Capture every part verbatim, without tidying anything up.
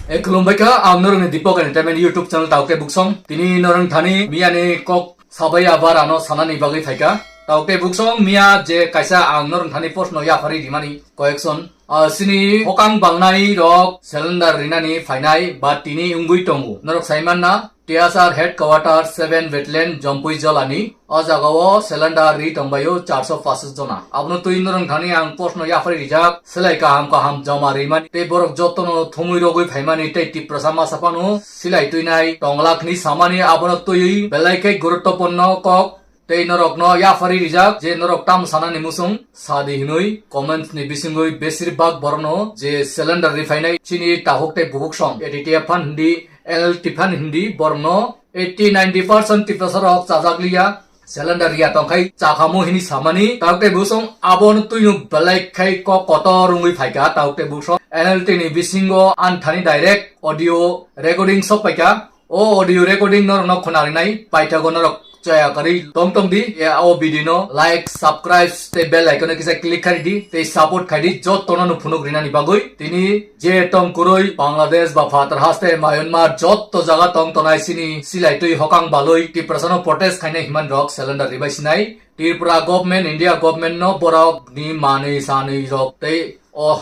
E, khulumbai kha, ang norokni Deepak Entertainment YouTube channel Taukte Buksong. Tini norok thani miyani kok sabai abar ano sanani bagwi phaikha. Taukte Buksong miya je kaisa ang norok thani post no yapharwi rimani collection. Ah, sini hokang balnai rok cylinder rinani phainai ba tini wngwi tongo. Norok saimanna T S R headquarter seven wetland Jompui Jolani. O jagao cylinder ri tongbaio charso pasis jona. Abono twi norong thani ang post no yapharwi rijak, selai kaham kaham joma rimani. Tei borok jotono thumui rogwi phaimani tei Tiprasa masa phano silai twinai tonglak hwnwi samani abono twiwi belai khe guruttopurno kok tei norokno yapharwi rijak je norok tamo sanani muchung sadi hwnwi comments ni bisingwi besir bak borokno je cylinder ri phainai chini tahuk tei buhuk song A T T F phan hindi L T phan hindi borokno eighty ninety percent Tiprasa rok chajak liya, cylinder riya tongkhai chakhamu hini samani, tauk tei busong abono twino belai khai kok kotor wngwi phaikha, tauk tei busong N L T ni bisingo anthani direct audio recording sok paikha. O audio recording norokno khwnarinai paithago norok chaya kwrwi tong tong di. E, o video no like, subscribe tei bell icon no kisa click khai di tei support khai di jotono no phunuk rinani bagwi. Tini je tong kwrwi Bangladesh ba Phatar haste Myanmar jotto jaga tong tonai sini silai twi hokang balwi Tiprasa no protest khainai himan rok cylinder ribai sinai. Tripura government, India government no borok ni manwi sanwi rok tei o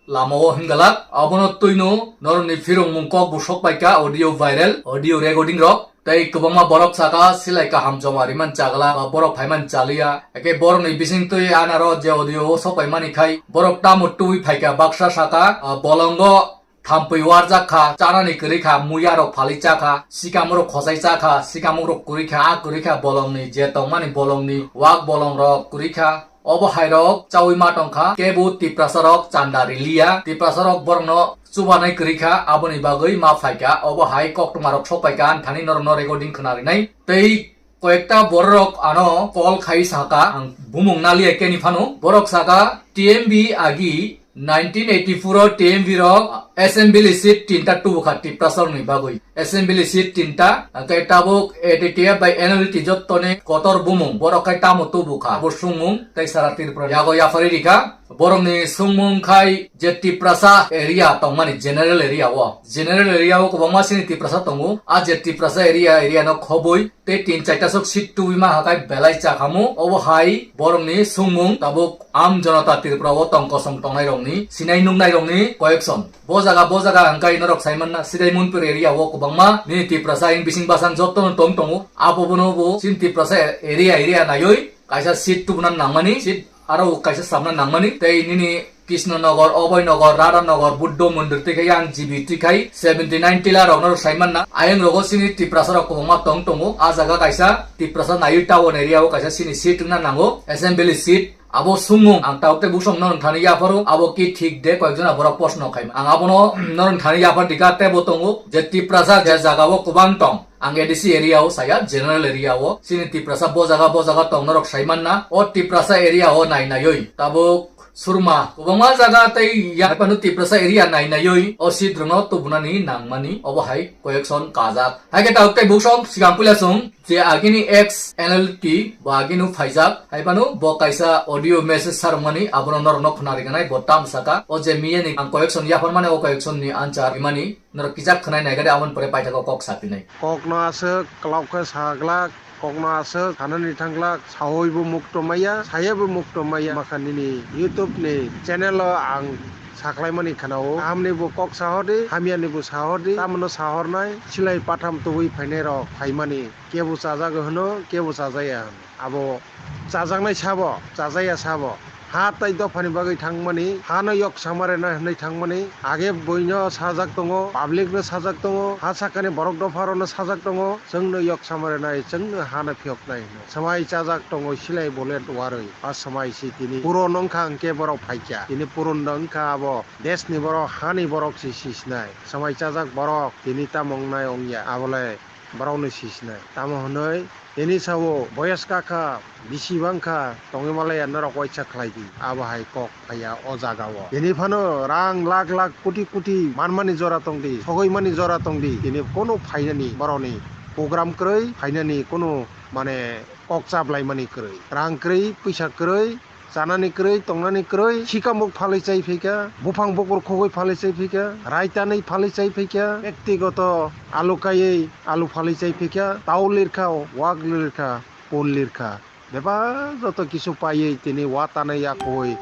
lama o himgalak abono twino norok ni phirong mung kok busok paika audio viral, audio recording rok. Tei kwbangma borok saka silai kaham joma riman chagla ba borok phaiman chaliya. Eke borok ni bising twi anaro je audio o sok paimani khai borok tamo twi phaika baksa saka, ah, bolongo thampui warjak kha, chanani kwrwi kha, muya rok phalwi cha kha, sikamorok khosai cha kha, sikamorok kwrwi kha, a kwrwi kha bolongni je tongmani bolongni wak bolong rok kwrwi kha. Obo hai rok chawi ma tong kha, kebo Tiprasa rok chanda riliya, Tiprasa rok borokno chubanai kwrwi kha, aboni bagwi ma phai kha, obo hai koktwma rok sok pai kha, ani thani norokno recording khwna rinai. Tei koyekta borok ano call khai saka, ang bumung naliya keni phano, borok saka T M B agi nineteen eighty-four o T M B rok assembly seat tinta tubu kha Tiprasa rokni bagwi. Assembly seat tinta, hwnkhe tabuk A T T F bai N L T jottoni kotor bumung, borok khai tamo tubu kha, abo sungmung tei sara Tripura yago yapharwi rikha. Borokni sungmung khai je Tiprasa area tongmani general area o, general area o kwbangma sini Tiprasa tongo. A je Tiprasa area, area no khobwi tei tin chaita sok seat tubui ma hakai belai chakhamu. Obo hai borokni sungmung tabuk Am Janata Tripura o tong kosong tongnai rokni sinai nuknai rokni koyekson. Bo jaga, bo jaga hwnkhe norok saimanna Sidai Munpur area o kwbangma nini Tiprasa in bising basang jotono tong tongo. Abo bono bo chini Tiprasa area, area naiwi kaisa seat tubuna nangmani, seat aro kaisa samna nangmani. Tei nini Krishna Nagar, Abhay Nagar, Radha Nagar, Buddha Mandir twi khai yang G B twi khai seventy nine tila rok norok saimanna. Ayang rogo sini Tiprasa rok kwbangma tong tongo. A jaga kaisa Tiprasa naiwi town area o kaisa sini seat wngna nango, assembly seat. Abo sungmung ang tauk tei busong norok thani yapharo, abo ki thik de koyekjona borok post no khai. Ang abono norok thani yaphar dika tebo tongo je Tiprasa je jaga o kwbang tong. Ang A D C area o saya, general area o. Chini Tiprasa bo jaga, bo jaga tong norok saimanna. O Tiprasa area o nai naiwi tabuk Surma kwbangma jaga tei ya phano Tiprasa area nai naiwi o seat rokno tubunani nangmani obo hai koyekson kajak. Hai khe tauk tei busong sikang puila song je agini ex N L T bo agini phaijak. Hai phano bo kaisa audio message sarwngmani abono norokno khwna riganai bo tam saka. O je miyani ang koyekson yapharmani o koyekson ni answer rimani. Norok kijak khwnai nai gade aboni pore paithago kok sapinai. Kokno aswk kwlak khe sa glak, kokno aswk sanani thang glak, sawi bo mukto maya, saya bo mukto maya. Makha nini YouTube ni channel o ang sakhlaimani khwnao. Kahamni bo kok sahodi, hamyani bo sahodi, tamno sahornai, silai patham tubui phainai rok phaimani. Kebo chajak hwno, kebo chajaya hwno. Abo chajaknai sabo, chajaya sabo. Ha tai dophani bagwi thangmani, hano yok samarena hwnwi thangmani. Age buino sajak tongo, public no sajak tongo, ha sakani borok dopha rokno sajak tongo. Chwngno yok samarena, chwngno hano phiyoknai hwnwi. Swmai chajak tongo silai bullet warwi. A swmai si tini puron wngkha hwnkhe borok phaikya. Tini puron no wngkha abo desni borok, hani borok si sisnai. Swmai chajak borok tini tamo wngnai wngya. Abole borokno sisnai. Tamo hwnwi tini sabo boyos kakha, bisi bangkha, tongwi malaya norok waisa khlai di. Abo hai kok phaiya o jaga o. Tini phano rang lakh lakh, koti koti manmani jora tong di, sogwi mani jora tong di. Tini kono phainani borokni program kwrwi, phainani kono mane kok chaplaimani kwrwi. Rang kwrwi, pwisa kwrwi, chanani kwrwi, tongnani kwrwi, sikamuk phalwi chai phaikha, buphang bukur khogwi phalwi chai phaikha, raitanwi phalwi chai phaikha, bektigoto alu kaiwi alu phalwi chai phaikha, tau lirkha, wak lirkha, pol lirkha. Bebak joto kisu paiwi tini wa tanwi yakui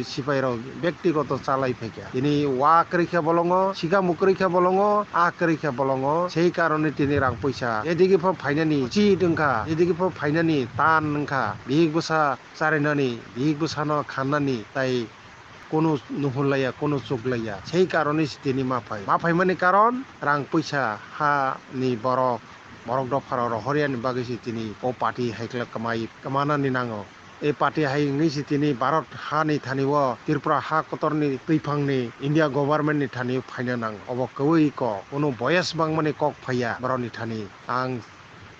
sipairok bektigoto chalai phaikha. Tini wa kwrwi khe bolongo, sikamuk kwrwi khe bolongo, a kwrwi khe bolongo. Sei karone tini rang puisa jedigi pho phainani chit wngkha, jedigi pho phainani tan wngkha. Bihik bwsa charinani, bihik bwsano khannani tai kunu nuhur laiya, kunu chuk laiya. Sei karone se tini ma phai. Ma phaimani karon rang puisa ha ni borok, borok dopharo rohorya ni bagwi se tini o party hai khlai kwmai, kwmanani nango. E party hai wngwi se tini Bharat ha ni thani o Tripura ha kotor ni twiphang ni India government ni thani o phaina nango. Obo kwrwi kok, kunu boyes bangmani kok phaiya borok ni thani. Ang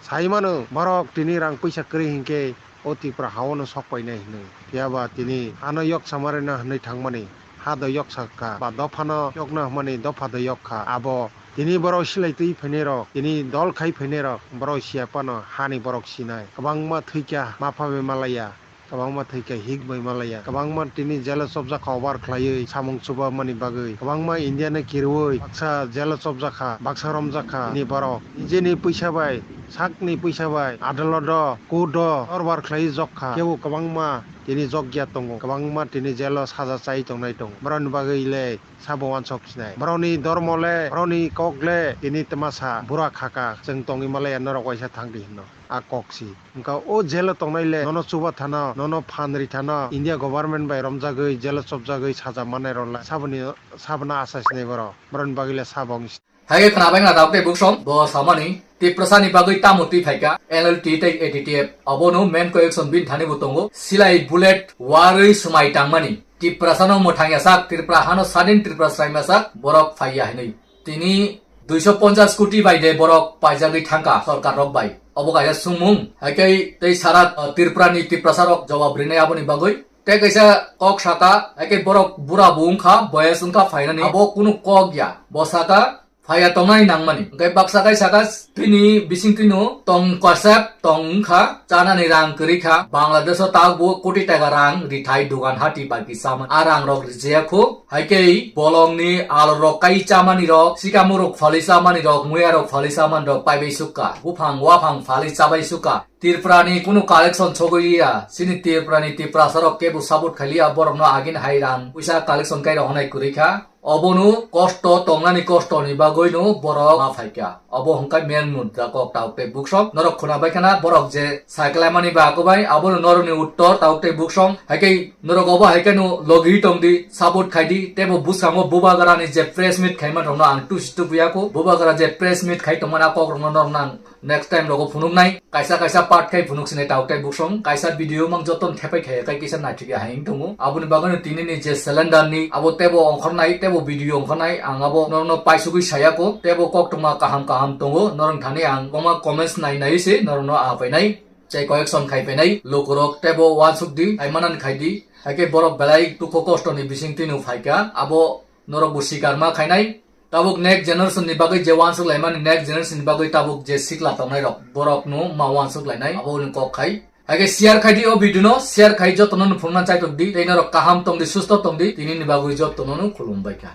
sai mano borok tini rang puisa kwrwi hinkhe o Tripura ha-o no sok painai hinwi. Phiya ba tini ano yok samarino hinwi thangmani, ha do yok sakha, ba dophano yokna hwnmani dopha do yok kha. Abo tini borok silai twi phainai rok, tini dol khai phainai rok, borok siya phano hani borok sinai. Kwbangma thwikha, ma pha bai malaiya, kwbangma thwikha, hik bai malaiya, kwbangma tini jelo chopjak kha, obar khlaiwi samung chubamani bagwi, kwbangma India no kiriwi baksa jelo chopjak kha, baksa romjak kha tini borok. Nijeni puisa bai, sakni puisa bai adaloto, court o dorbar khlaiwi jok kha. Kebo kwbangma tini jokya tongo, kwbangma tini jelo saja chai tongnai tongo. Borokni bagwi le sabo uansuk sinai. Borokni dormo le, borokni kok le tini twmasa bura khaka. Chwng tongwi malaya norok waisa thangdi hinno. A kok si. Wngkha o jelo tongnai le nono chuba thano, nono phan ri thano, India government bai romjagwi, jelo chopjagwi saja manai rok le saboni, sabona asa sinai borok. Borokni bagwi le sabo wng Hai khe khwnabai na dauk tei buksong bo samani Tiprasa ni bagwi tamo twi phaikha N L T tei A T T F. Abono main correction bini thani bo tongo. Silai bullet warwi swmai tangmani. Tiprasa no mwthang yasak, Tripura hano sadin Tripura swraima sak, borok phaiya hinwi. Tini duiso ponchas koti bai de borok paijagwi thangkha sorkar rok bai. Obo kaisa sumung. Hai khe tei sara, uh, Tripura ni Tiprasa rok jawab rinai aboni bagwi. Tei kaisa kok saka, hai khe borok bura bo wngkha, boyes wngkha phainani. Abo kunu kok ya. Bo saka, phaiya tongnani nangmani. Hwnkhe baksa kai saka bini bisingtwino tong kwchap tong wngkha, chanani rang kwrwi kha. Bangladesh o tabuk koti taka rang rithai dogan hati bai kisa man. A rang rok rijaya kho. Hai khe bolongni alrok kai chamani rok, sikamurok phalwi chamani rok, muya rok phalwi chamani rok paibai sukha. Buphang waphang phalwi chabai sukha. Tripura ni kunu collection sogwi ya. Chini Tripura ni Tiprasa rok kebo support khailiya, borok no agin hai rang puisa collection kai rok honai kwrwi kha. Obono kosto tongnani kosto ni bagwi no borok ma phaikha. Obo hwnkhe main mudda kok tauk tei buksong. Norok khwna bai khana borok je cycle mani ba kobai abono norok ni uttor tauk tei buksong. Hai khe norok obo hai khe no logi tong di, support khai di. Tei bo bwskango Bubagra ni je press meet khai man rok no ang tusi tubu ya kho. Bubagra je press meet khai tong mani a kok rok no norok nang next time rogo phunuknai, kaisa kaisa part khai phunuk sinai tauk tei buksong, kaisa video mang joto no thepai khai kai kisa naithok ya hai wng tongo. Aboni bagwi no tini ni je cylinder ni abo tebo ongkhornai, tebo video ongkhornai, ang abo norok no paisugwi saya kho, tebo koktwma kaham kaham tongo, norok thani ang koma comments nai nai se norok no apainai, chai correction khai painai, lukurok tebo uansuk di, hai manan khai di, hai khe borok belai dukho kosto ni bising twi no phaikha, abo norok bo sikar ma khainai. Tabuk next generation ni bagwi je uansuk laimani, next generation ni bagwi tabuk je sikla tongnai rok, borok no ma uansuk lainai, abo ni kok khai. Hai khe share khai di o video no, share khai joto no phunukna chaitok di, tei norok kaham tong di, susto tong di, tini ni bagwi joto no khulum bai kha.